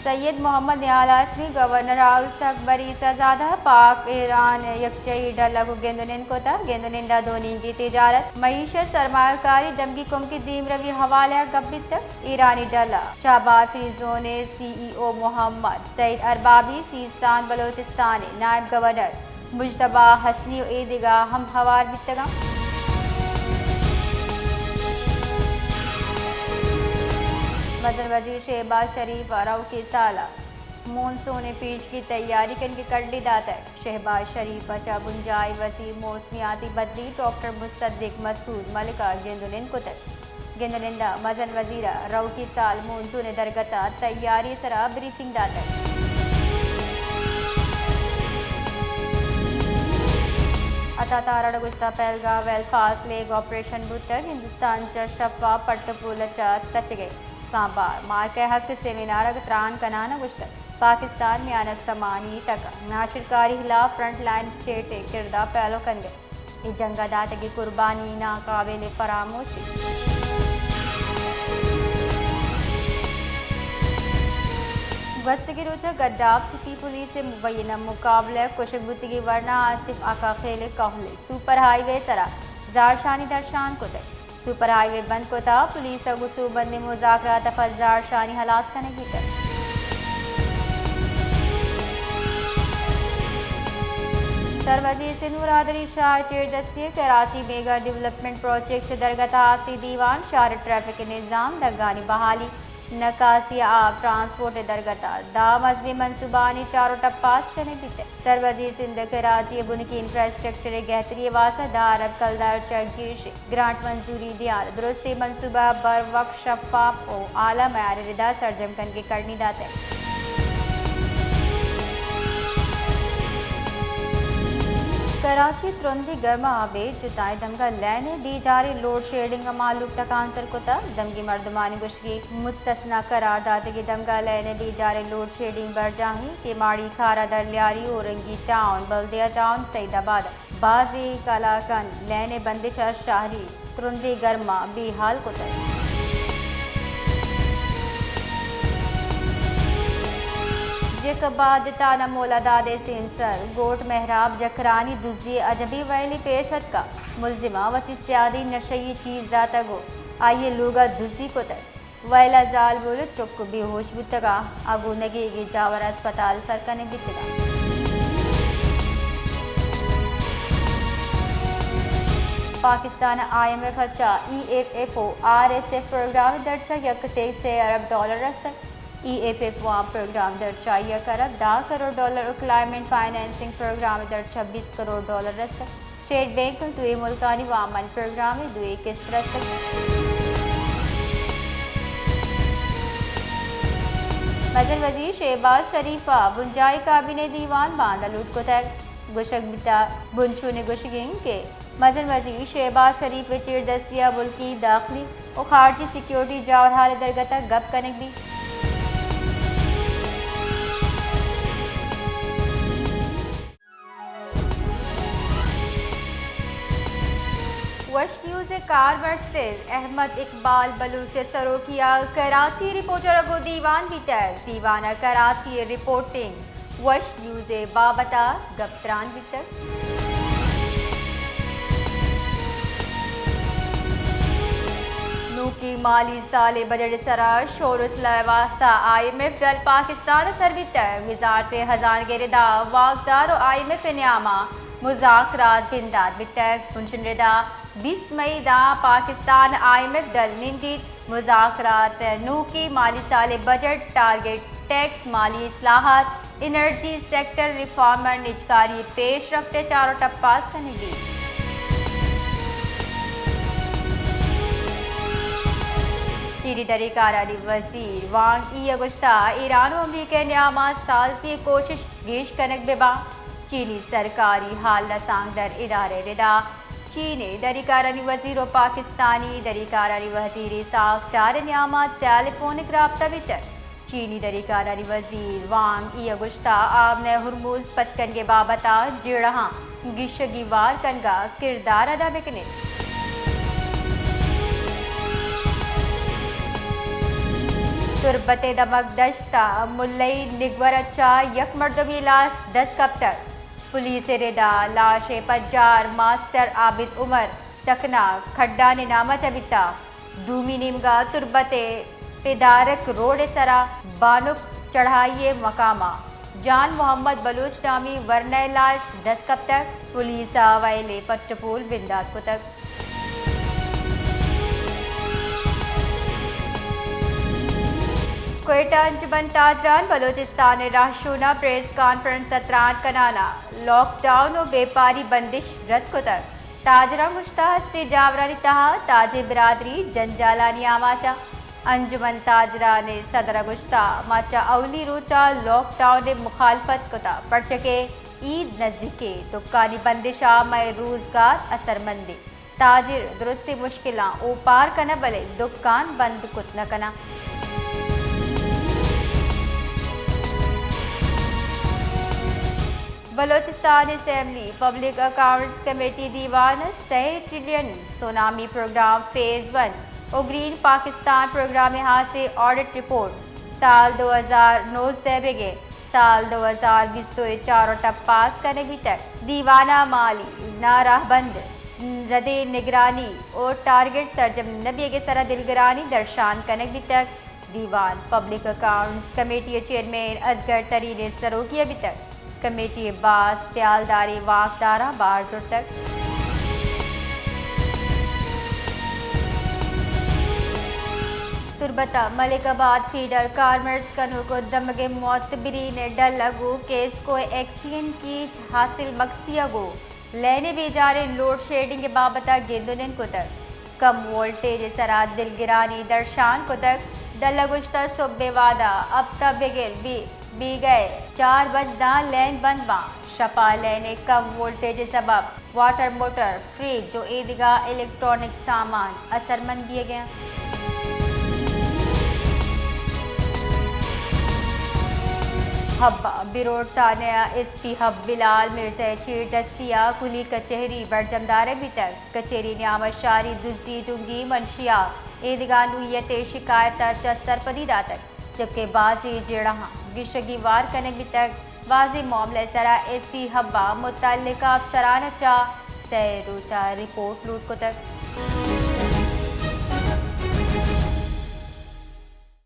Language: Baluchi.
سید محمد نہال ہاشمی، گورنر ہاؤس اکبر عیسی زادہ، پاک ایران یکجہی ڈل ء گوں گند ء نند کتگ۔ گند ء نند ء دو نیمگی تجارت، معیشت، سرمایہ کاری، دمگی کمکی دیمروی حوالہ ء گپ بیتگ۔ ایرانی ڈل ء چابہار فری زون ء سی ای او محمد سعید اربابی، سیستان بلوچستان ء نائب گورنر مجتبی حسنی و اے دگہ ہم ہوار بیتگاں۔ مزن وزیر شہباز شریف ء روکی سال ء مون سون ء پیشگی تیاری کنگ ء کڈی داتگ۔ شہباز شریف ء چہ بنجاہی وزیر موسمیاتی بدلی ڈاکٹر مصدق مسعود ملک ء گند ء نند کتگ۔ گند ء نند ء مزن وزیر ء روکی سال مون سون ء درگت ء تیاری ء سرا بریفنگ داتگ۔ عطا تارڑ ء گوشتگ، پہلگام ویل فاسٹ لیگ آپریشن بوتگ، ہندوستان چہ شپ ء پٹ ء پول ء چہ تچگ ء سانبار مارک ء حق ء سیمینار ء تران کنان ء گوشتگ، پاکستان میان استمانی تک ء ناشرکاری ہلاپ فرنٹ لائن اسٹیٹ ء کرد ء پیلو کنگ ء اے جنگ ء داتگیں قربانی ناقابل فراموشی۔ گوستگیں روچ ء گڈاپ سٹی پولیس ء مبینہ مقابلہ ء کشگ بوتگیں ورنا آصف آقا خیل ء کہول ء سپر ہائی وے ء سرا زہرشانی درشان کتگ۔ سپر ہائی وے بند کتگ، پولیس ء گوں سوبمندیں مذاکرات ء پد زہرشانی ہلاس کنگ بیتگ۔ سروزیر سندھ مراد علی شاہ ء چیردستی ء کراچی میگا ڈیولپمنٹ پروجیکٹ ء درگت ء ہاسیں دیوان، شہر ء ٹریفک ء نظام، ڈگانی بحالی، نکاسی ء آب، ٹرانسپورٹ ء درگت ء دہ مزنیں منصوبانی چار و ٹپاس کنگ بیتگ۔ سروزیر سندھ ء کراچی ء بنکی انفراسٹرکچر ء گہتری ء واستہ دہ ارب کلدار چہ گیش گرانٹ منظوری دیان، درستیں منصوبہ بروقت، شفاف و اعلی معیار ء ردا سرجم کنگ ء کرنی داتگ۔ کراچی ترندیں گرما ء بیت، جتائیں دمگاں لین ء بیجاریں لوڈ شیڈنگ ء مہلوک ٹکانسر کتگ۔ دمگی مردمانی گوشگ مستثنی قرار داتگیں دمگاں لین ء بیجاریں لوڈ شیڈنگ برجاہ انت کہ ماڑی کھارا، درلیاری، اورنگی ٹاؤن، بلدیہ ٹاؤن، سعید آباد ء بازیں کلاکاں لین ء بندش ء شہری ترندیں گرما بے ہال کتگ۔ جیکب ء دتان ء مولا داد ء سینسر، گوٹ مہراب جکرانی دزی ء عجبیں ویلے پیش اتکگ، ملزماں وتی سیادی نشئی چیز داتگ و آئی ء لوگ ء دزی کتگ۔ ویل ء زالبول چک بے ہوش بوتگ ء گوں نگیگیں جاور ء ہسپتال سر کنگ بیتگ۔ پاکستان ء آئی ایم ایف ء چہ E F F O R S F program ء درچ ء یک تیگ سے ارب ڈالر رستگ۔ ای ایف ایف او آ پروگرام درچ ء یک ارب دہ کروڑ ڈالر و کلائمیٹ فائنانسنگ پروگرام درچ ء بیست کروڑ ڈالر رستگ۔ اسٹیٹ بینک ء دوئیں ملکانی وامانی پروگرام ء دوئیں قسط رستگ۔ مزن وزیر شہباز شریف ء بنجاہی کابینہ دیوان باندا لوٹ کتگ۔ گوشگ بیتگ، بنشون ء گوشگ انت کہ مزن وزیر شہباز شریف ء چیردستی ء ملکی داخلی و خارجی سیکورٹی جاورحال ء درگت ء گپ کنگ بیت۔ وش نیوز ء کارمرز سر احمد اقبال بلوچ ء سروکی ء کراچی رپورٹر ء گوں دیوان بیتگ۔ دیوان ء کراچی ء رپورٹنگ وش نیوز ء بابت ء گپ تران بیتگ۔ نوکی مالی سال ء بجٹ ء سرا شور و سلاہ ء واستہ آئی ایم ایف ڈل پاکستان ء سر بیتگ۔ وزارت خزانگ ء ردا واکدار و آئی ایم ایف ء نیاما مذاکرات بندات بیتگ۔ بنشون ردا بیست مئی داں پاکستان آئی ایم ایف ڈل نندیت۔ مذاکرات ء نوکی مالی سال ء بجٹ، ٹارگٹ ٹیکس، مالی اصلاحات، انرجی سیکٹر ریفارم ء نجکاری پیش رفت ء چار و ٹپاس کنگی۔ چینی دریکارانی وزیر وانگ ای ء گوشتہ، ایران و امریکہ ء نیاما سالسی ء کوشش گیش کنگ بہ باں۔ چینی سرکاری حال رسانکدر ادارہ ء ردا چین ء دریکارانی وزیر و پاکستانی دریکارانی وزیر ء ساکٹار ء نیاما ٹیلی فونک رابطہ بیتگ۔ چینی دریکارانی وزیر وانگ ای ء گوشتہ، آبن ء ہرمز پچ کنگ ء بابت ء جیڑہاں گیشگی وار کنگ ء کردار ادا بہ کنیت۔ تربت ءِ دمگ دشت ءَ ملئی نگور ءَ چہ یک مردمے لاش دست کپتگ۔ پولیس ءِ رد ءَ لاش ءِ پجار ماسٹر عابد عمر سکنا کھڈان ءِ نام ءَ چہ بیتگ۔ دومی نیمگ ءَ تربت ءِ پیدارک روڈ ءِ سرا بانک چڑھائی ءِ مقام ءَ جان محمد بلوچ نامی ورنا ءِ لاش دست کپتگ۔ پولیس ءَ وئیل ءِ پٹ ءُ پول بندات کتگ۔ کوئٹہ، انجمن تاجران بلوچستان ءِ راہشون ءَ پریس کانفرنس ءَ تران کنان ءَ لاک ڈاؤن ءُ بیپاری بندش رد کتگ۔ تاجراں گوشتہ، ہستیں جاورانی تہا تاجر برادری جنجالانی آماچ ءَ۔ انجمن تاجران ءِ صدر ءَ گوشتہ، ما چہ اولی روچ ءَ لاک ڈاؤن ءِ مخالفت کتہ، پرچہ کہ عید نزیک ایں، دکانی بندش ءَ مئے روزگار اثرمند ایں۔ تاجر درستیں مشکلاں اوپار کناں، بلے دکان بند کت نہ کناں۔ Balochistan assembly public accounts committee دیوان ءِ سئے trillion tsunami program phase one ءُ گرین پاکستان پروگرام ءِ ہاسیں آڈٹ رپورٹ سال دو ہزار نوزدہ ءَ بگر سال دو ہزار بیست ءُ چار ءَ ٹپاس کنگ بیتگ۔ دیوان ءَ مالی ناراہبند، ردیں نگرانی ءُ ٹارگٹ سرجم نہ بیگ ءِ سرا دلگرانی درشان کنگ بیتگ۔ دیوان پبلک اکاؤنٹس کمیٹی ءِ چیئرمین اصغر ترین ءِ سروکی ءَ بیتگ۔ کمیٹی ءِ باسک سیالداریں واکداراں بار زرتگ۔ تربت ءَ ملک آباد فیڈر کارمرز کنوک ءُ دمگیں معتبرین ءِ ڈل ءَ گوں کیسکو ءِ ایکسیئن کیچ حاصل مکسی ءَ گوں لین ءِ بیجاریں لوڈ شیڈنگ ءِ بابت ءَ گند ءُ نند کتگ۔ کم وولٹیج ءِ سرا دلگرانی درشان کتگ۔ ڈل ءَ گوشتہ، سہب ءِ وہد ءَ ہپت ءَ بگر بی-، بیگہ ءِ چار بج داں لین بند باں۔ شپ ءَ لین ءِ کم وولٹیج ءِ سبب واٹر موٹر، فریج ءُ اے دگہ الیکٹرانک سامان اثرمند بیگ ءَ انت۔ حب ءَ بروٹ تھانہ ءِ ایس پی حب بلال مرزا ءِ چیردستی ءَ کلی کچہری برجم دارگ بیتگ۔ کچہری نیام ءَ شاری دزی، ڈنگی، منشیات، اے دگہ نوعیت ءِ شکایت ءَ چہ سرپدی داتگ، جبکہ بازیں جیڑہاں گیشگی وار کنگ بیتگ۔ بازیں معاملہ ءِ سرا ایس پی حب ءَ متعلقہ افسران ءَ چہ سئے روچ ءَ رپورٹ لوٹ کتگ۔